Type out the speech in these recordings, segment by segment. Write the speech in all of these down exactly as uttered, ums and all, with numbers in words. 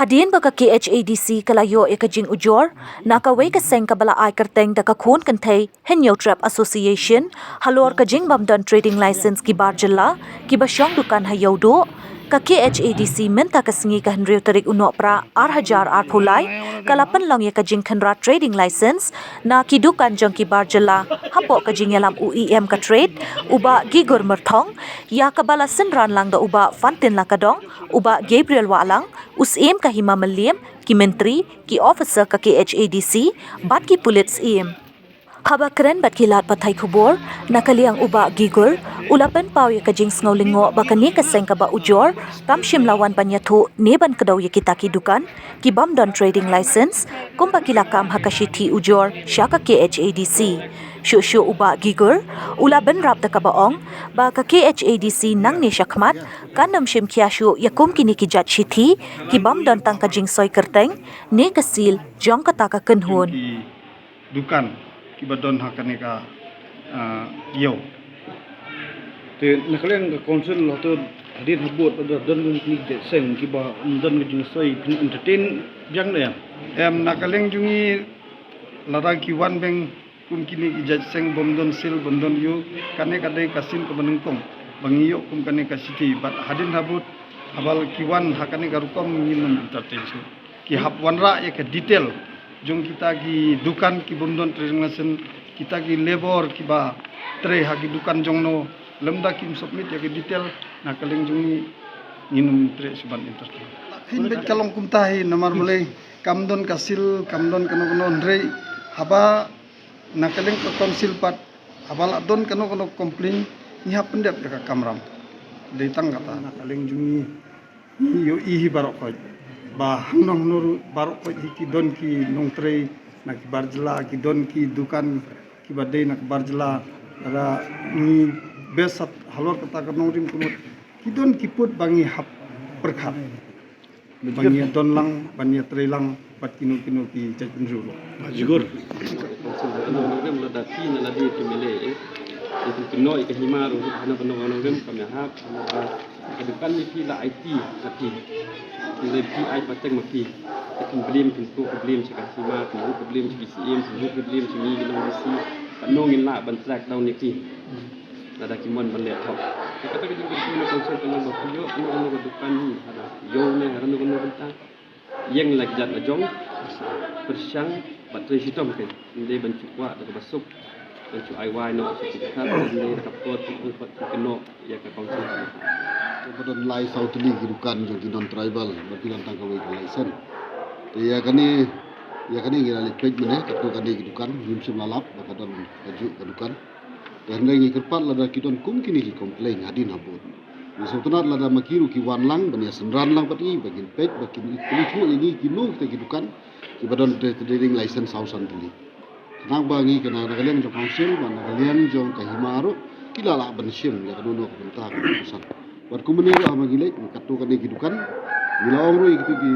Hadien ba ka K H A D C ka la ïoh ïa ka jingujor na kawei ka seng kaba la ai kyrteng da ka khun kynthei Hynñiewtrep Association halor ka jingbym don trading license ki bar jylla kiba shong dukan ha Ïewduh, ka K H A D C mynta ka sngi ka hynriew tarik u Nohprah ar hajar arphew lai ka la pynlong ïa ka jingkhynra trading license na ki dukan jong ki bar jylla hapoh ka jingïalam u E M ka Trade, u Bah Gigur Myrthong, ïa kaba la synran lang da u Bah Fantin Lakadong, u Bah Gabriel Wahlang, u Syiem ka Hima Mylliem, ki myntri, ki officer ka K H A D C bad ki pulit syiem. Haba kren bad ki lad pathai khubor na ka liang u Bah Gigur u la pynpaw ïa ka jingsngew lyngngoh ba kane ka seng kaba ujor kam shym la wan ban ïathuh ne ban kdew ïa kita ki dukan kibym don trading license kumba ki la kam ha ka shithi ujor sha ka K H A D C. Shuh shuh u Bah Gigur u la bynrap da kaba ong ba ka K H A D C nangne shakhmat kan ym shim khia shuh ïa kum kine ki jait shithi kibym don tang ka jingsoi kyrteng ne ka seal jong kata ka kynhun. Ki dukan kiba don ha kane ka, ah, ïew. Te na ka liang ka council hato hadien habud hato don ki jait seng kiba don ka jingsoi phin entertain biang ne em? Em, na ka liang jong ngi lada ki wan biang kum kine ki jait seng bym don seal bym don ïew, kane ka dei ka sien kaba nyngkong ba ngi ïoh kum kane ka shithi bad hadien habud haba la ki wan ha kane ka rukom ngin ym entertain shuh. Ki hap wanrah ïa ka detail jong kita ki dukan kibym don trading license, kita ki labour kiba trei ha ki dukan jong no, lymda kim submit ïa ka detail, na ka liang jong ngi ngin ym treh shuh ban entertain. Hin beit ka long kumta hi namar balei kam don ka seal, kam don kano kano, hynrei haba na ka liang ka council pat haba la don kano kano complain ngi hap pyndep ïa ka kamram. Dei tang kata na ka liang jong ngi. Ngi ïohi hi baroh khoit ba hangno hangno ruh baroh khoit hi ki don ki nongtrei na ki bar jylla, ki don ki dukan kiba dei na ki bar jylla. Lada ngi beh sat halor kata ka nongrim kynnoh ki don ki pud ba ngi hap pyrkhat ba ngi ïa don lang, ba ngi ïa trei lang bad kino kino ki jaitbynriew ruh. Jigur. Lada phi na lade phi mele, eh, ïa ki kynnoh ïa ka hima ruh hana kano kano nongrim kam ïahap. Ka dukan ne phi la aiti na phi. Phi la phi ai pateng ma phi. Te phin blame, phin buh ka blame sha ka hima, phin buh ka blame sha ki C M, phin buh ka blame sha ngi ki nong D C. Katno ngin lah ban track down ïa ki lada ki mon ban leh thok. Te kata ka jingkyrkhu na council ka long ba phi ïoh kano kano ka dukan, ha da ïew ne ha kano kano bynta, ïeng la ki jait la jong, pyrshang bad trei shitom kein. Ym dei ban shu kwah da kaba suk, ban shu ai wai noh sha ki dkhar, ym dei da ka por phi ong pat phi kynnoh ïa ka council. Te ba don lai saw tylli ki dukan jong ki non tribal ba ki don tang kawei ka license. Te ïa kane, ïa kane ngi la leit peit mynne, katto katne ki dukan ngim shym la lap ba ka don kajuh ka dukan. Te hynrei ngi kyrpad lada ki don kum kine ki complain hadien habud, ngi sngewtynnat lada ma ki ruh ki wan lang ban ïa synran lang bad ngi ba ngin peit ba kin ïathuh ïa ngi kino kita ki dukan kiba don trading license saw san tylli. Khnang ba ngi kane na ka liang jong council bad na ka liang jong ka hima ruh ki la lah ban shim ïa kano kano ka bynta ka pynsan. Bad kumne ruh haba ngi leit katto katne ki dukan, ngi la ong ruh ïa kito ki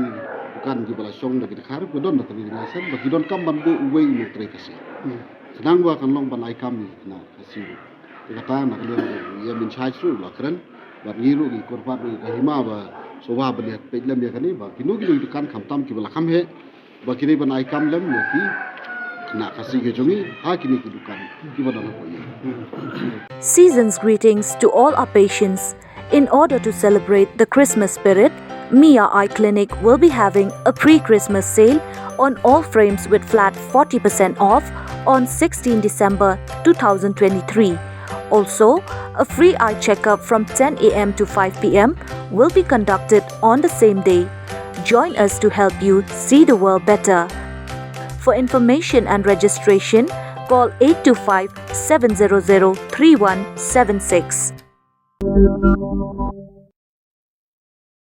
dukan kiba la shong da ki dkhar ba don da trading license ba ki donkam ban buh uwei u nongtrei Khasi. Khnang ba kan long ban ai kam ïa ki khynnah Khasi ruh. Te kata na ka liang ïa mynshai ruh la kren bad ngi ruh ngi kyrpad ruh ïa ka hima ba shuwa ban ïa peit lem ïa kane ba kino kino ki dukan khamtam kiba la kham heh ba ki dei ban ai kam lem ïa ki khynnah Khasi ki jong ngi ha kine ki dukan kiba don hapoh ïing. Season's greetings to all our patients. In order to celebrate the Christmas spirit, Mia Eye Clinic will be having a pre-Christmas sale on all frames with flat forty percent off on sixteen December two thousand twenty-three. Also, a free eye checkup from ten a m to five p m will be conducted on the same day. Join us to help you see the world better. For information and registration, call eight two five, seven zero zero, three one seven six.